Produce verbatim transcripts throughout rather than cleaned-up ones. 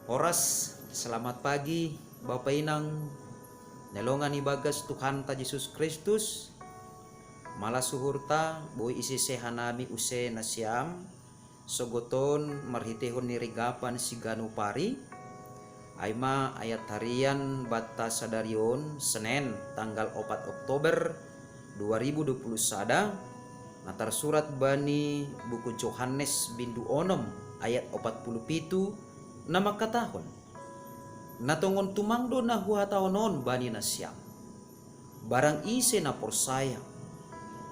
Oras, selamat pagi, Bapa Inang, nelongan ibagas Tuhanta Jesus Kristus, mala suhurta, boi isese hanami use nasiam, sogoton marhitehon ni rigapan siganu pari, aima ayat harian batta sadarion, Senen, tanggal opat Oktober dua ribu dua puluh sada, na tarsurat bani buku Johannes bindu onom ayat opat puluh pitu, na mangkatahon: Na tongon tumang do na huhatahon on bani nasiam. Barang ise na porsaya,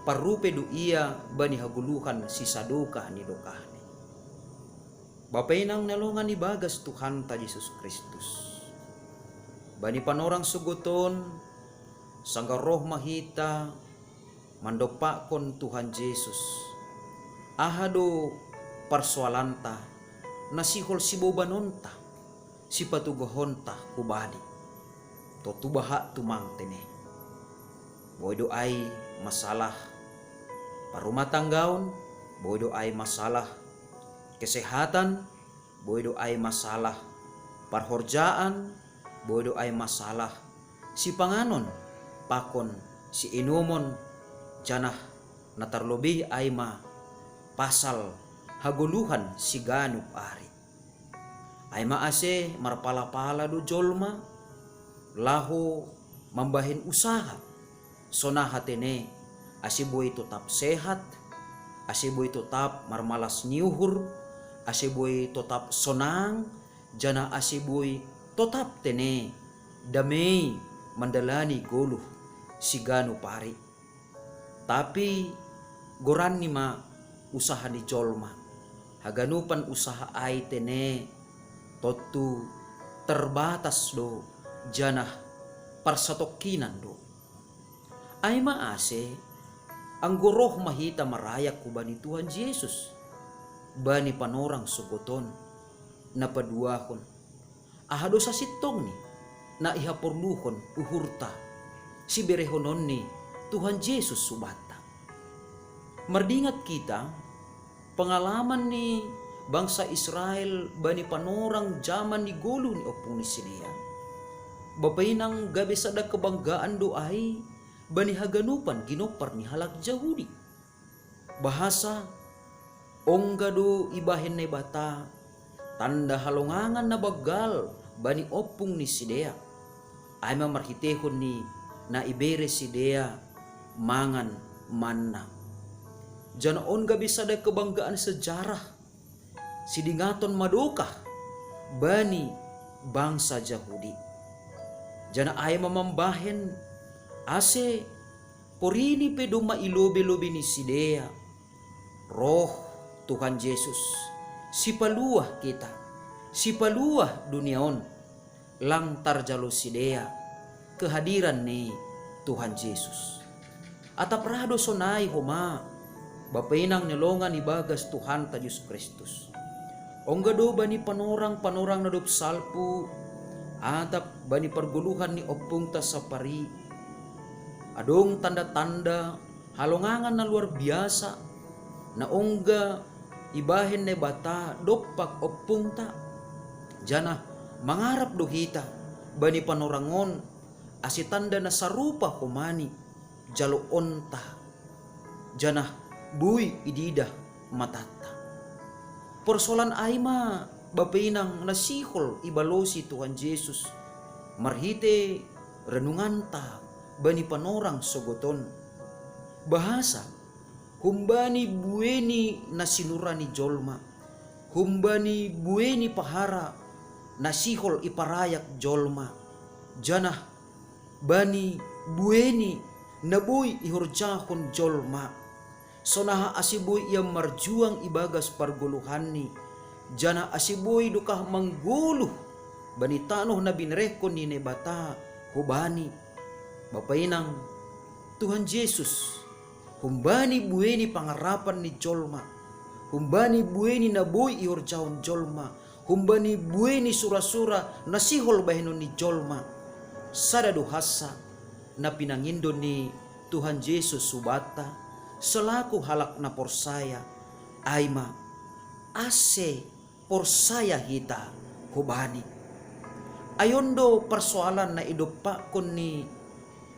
parrupe do ia bani hagoluhan sisadokah ni dokahni. Bapa Inang nelongan ibagas Tuhanta Jesus Kristus. Bani panorang sogoton, sanggar roh ma hita mandompakkon Tuhan Jesus. Aha do parsoalanta, na sihol sibobanonta, sipatugahonta hubani. Tontu bahat tumang tene. Boi do ai masalah parumatanggaon, boi do ai masalah kesehatan, boi do ai masalah parhorjaan, boi do ai masalah sipanganon pakon siinumon, janah na tarlobih ai ma pasal hagoluhan siganup ari. Ai ma ase marpala-pala do jolma laho mambahen usaha, sonaha tene, ase boi totap sehat, ase boi totap marmalas ni uhur, ase boi totap sonang, janah ase boi totap tene damei mandalani goluh siganup ari. Tapi goranni ma usaha ni jolma. Haganupan usaha ai tene tontu terbatas do, janah parsatongkinan do. Ai ma ase, anggo roh ma hita marayak hubani Tuhan Jesus, bani panorang sogoton, na paduahon, aha do sasintongni na ihaporluhon uhurta, siberehonon ni Tuhan Jesus hubanta. Mardingat kita pengalaman ni bangsa Israel bani panorang jaman ni goluh ni ompung ni sidea. Bapa Inang, gabe sada kebanggaan do ai bani haganupan ginompar ni halak Jahudi. Bahasa ongga do ibahen Naibata tanda halongangan na banggal bani ompung ni sidea, ai ma marhitehon ni na ibere sidea mangan manna. Janah on gabe sada kebanggaan sejarah, sidingaton madokah bani bangsa Jahudi. Janah ai ma mambahen ase porini pe domma i lobe-lobe ni sidea roh Tuhan Jesus, sipaluah kita, sipaluah dunia on, lang tarjalo sidea kehadiran ni Tuhan Jesus. Atap ra do sonai homa, Bapa Inang ni longan ibagas Tuhanta Jesus Kristus. Ongga do bani panorang-panorang na dob salpu, atap bani pargoluhan ni ompungta sapari, adong tanda-tanda halongangan na luar biasa, na ongga ibahen Naibata dompak ompungta. Janah mangarap do hita bani panorang on, ase tanda na sarupa homa ni jaloonta, janah boi ididah matanta. Persoalan ai ma, Bapa Inang, na sihol ibalosi Tuhan Jesus marhite renunganta bani panorang sogoton. Bahasa, humbani buei ni na sinura ni jolma, humbani buei ni pahara na sihol iparayak jolma, janah bani buei ni na boi ihorjahon jolma, sonaha ase boi ia marjuang ibagas pargoluhanni, janah ase boi dokah manggoluh bani tanoh na binerehkon ni Naibata hubani. Bapa Inang, Tuhan Jesus, humbani buei ni pangarapan ni jolma, humbani buei ni na boi ihorjahon jolma, humbani buei ni sura-sura na sihol bahenon ni jolma, sada do hansa na pinangindo ni Tuhan Jesus hubanta selaku halak na porsaya, ai ma ase porsaya hita hubani. Ayon do parsoalan na idoppa'kon ni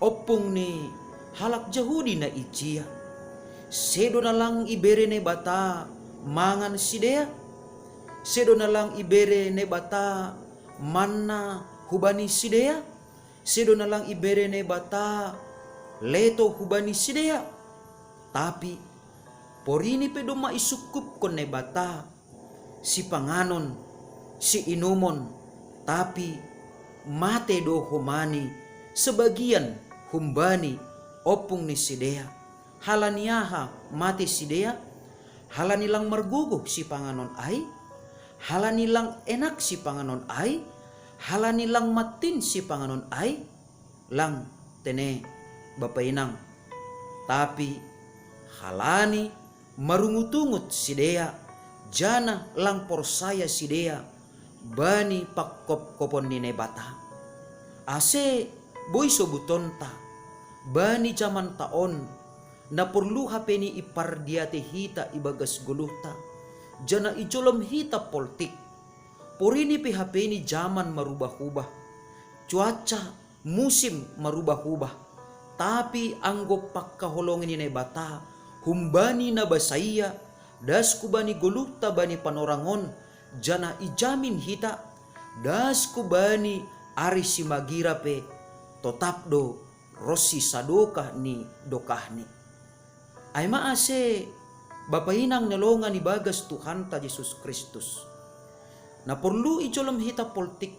ompung ni halak Jahudi na ijia. Sedo na lang ibere Naibata mangan sidea? Sedo na lang ibere Naibata manna hubani sidea? Sedo na lang ibere Naibata leto hubani sidea? Tapi porini pe domma isukkupkon Naibata sipanganon, siinumon, tapi mate do homani sebagian humbani ompung ni sidea. Halani aha mate sidea? Halani lang margogoh sipanganon ai? Halani lang enak sipanganon ai? Halani lang mattin sipanganon ai? Lang tene, bapa inang. Tapi halani marungut-ungut sidea, janah lang porsaya sidea bani pangkopkopon ni Naibata. Ase boi sobutonta, bani jamanta on, na porlu hape ni ipardiatei hita ibagas goluhta, janah ijolom hita poltik. Porini pe hape ni jaman marubah-ubah, cuaca musim marubah-ubah, tapi anggo pangkaholongi ni Naibata humbani na basaia, das hubani goluhta bani panorang on, janah ijamin hita, das hubani ari simagira pe, totap do ronsi sadokah ni dokahni. Ai ma ase, bapa inang na longan ibagas Tuhanta Jesus Kristus, na porlu ijolom hita poltik,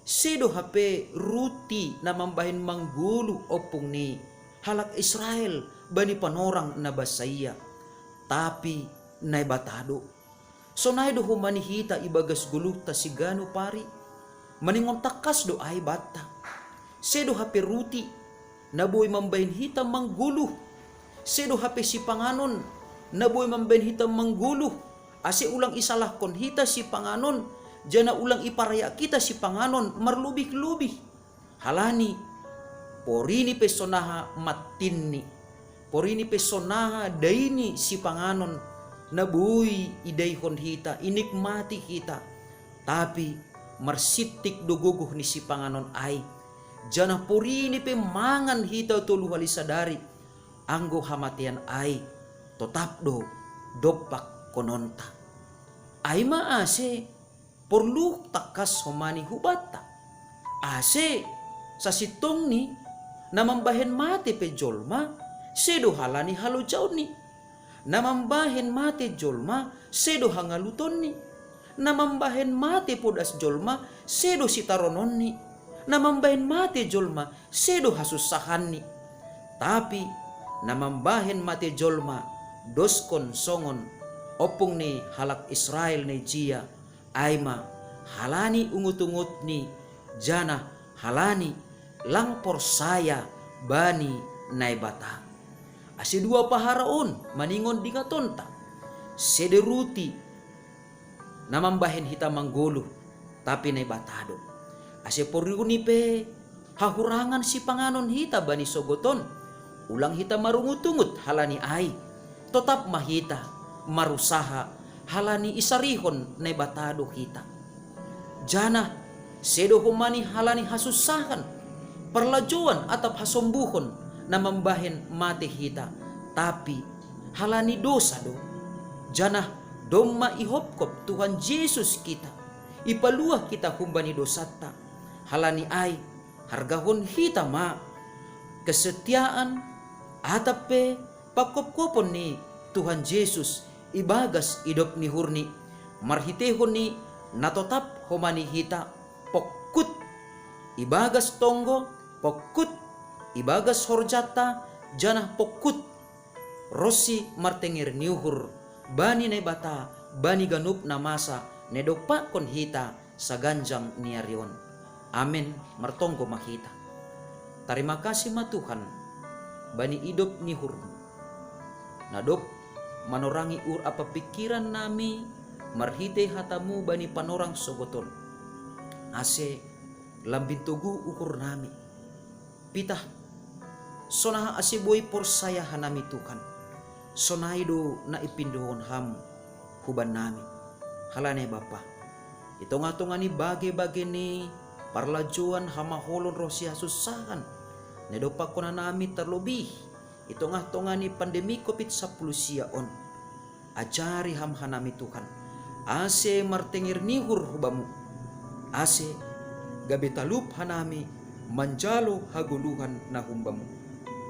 sedo hape ruti na mambahen manggoluh ompung ni halak Israel bani panorang na basaia, tapi Naibata do. Sonai do homani hita ibagas goluhta siganup ari? Maningon tangkas do ai banta. Sedo hape ruti na boi mambahen hita manggoluh. Sedo hape sipanganon na boi mambahen hita manggoluh, ase ulang isalahkon hita sipanganon, janah ulang iparayak hita sipanganon marlobih-lobih. Halani porini pe sonaha mattinni, porini pe sonaha daini sipanganon na boi idaihon hita, inikmati hita, tapi marsittik do gogoh ni sipanganon ai, janah porini pe mangan hita tolu hali sadari, anggo hamatean ai totap do dompakkononta. Ai ma ase porlu tangkas homani hubanta. Ase sasintongni na mambahen mate pe jolma, sedo halani halojaonni. Na mambahen mate jolma, sedo hangalutonni. Na mambahen mate podas jolma, sedo sitarononni. Na mambahen mate jolma, sedo hasunsahanni. Tapi na mambahen mate jolma, doskon songon ompung ni halak Israel na ijia, ai ma halani ungut-ungutni, janah halani lang porsaya bani Naibata. Ase dua pahara on maningon dingatonta, sedo ruti na mambahen hita manggoluh, tapi Naibata do. Ase porini pe hahurangan sipanganon hita bani sogot on, ulang hita marungut-ungut halani ai, totap ma hita marusaha halani isarihon Naibata do hita. Janah sedo homani halani hasunsahan, parlajouan atap hasombuhon na mambahen mate hita, tapi halani dosa do. Janah domma ihopkop Tuhan Jesus hita, ipaluah hita humbani dosanta. Halani ai, hargahon hita ma kesetiaan atap pe pangkopkopon ni Tuhan Jesus ibagas idop ni uhurni, marhiteihon ni na totap homani hita, pongkut ibagas tonggo, pongkut ibagas horjanta, janah pongkut ronsi martenger ni uhur bani Naibata bani ganup na masa na idompakkon hita saganjang ni ari on. Amen. Martonggo ma hita. Tarima kasih ma Tuhan bani idop ni uhurmu, na dob manorangi uhur ampa pingkiran nami marhitei hatamu bani panorang sogot on, ase lambin togu uhur nami. Pitah, sonaha ase boi porsaya hanami Tuhan, sonai do na ipindohon Ham hubannami. Halani ai Bapa, I tongah-tongah ni bage-bage ni parlajouan, hamaholon ronsi hasussahan na idompakkon hanami, tarlobih i tongah-tongah ni pandemi covid sampulu sia on. Ajari Ham hanami Tuhan, ase martenger ni uhur hu Bamu, ase gabe talup hanami manjalo hagoluhan na humbamu.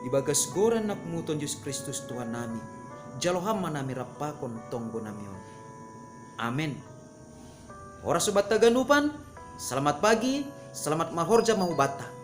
Ibagas goran Anakmu Tuhan Jesus Kristus Tuhannami, jalo Ham hanami rap pakon tonggonami on. Amen. Horas sobat haganupan, selamat pagi, selamat marhorja ma hubanta.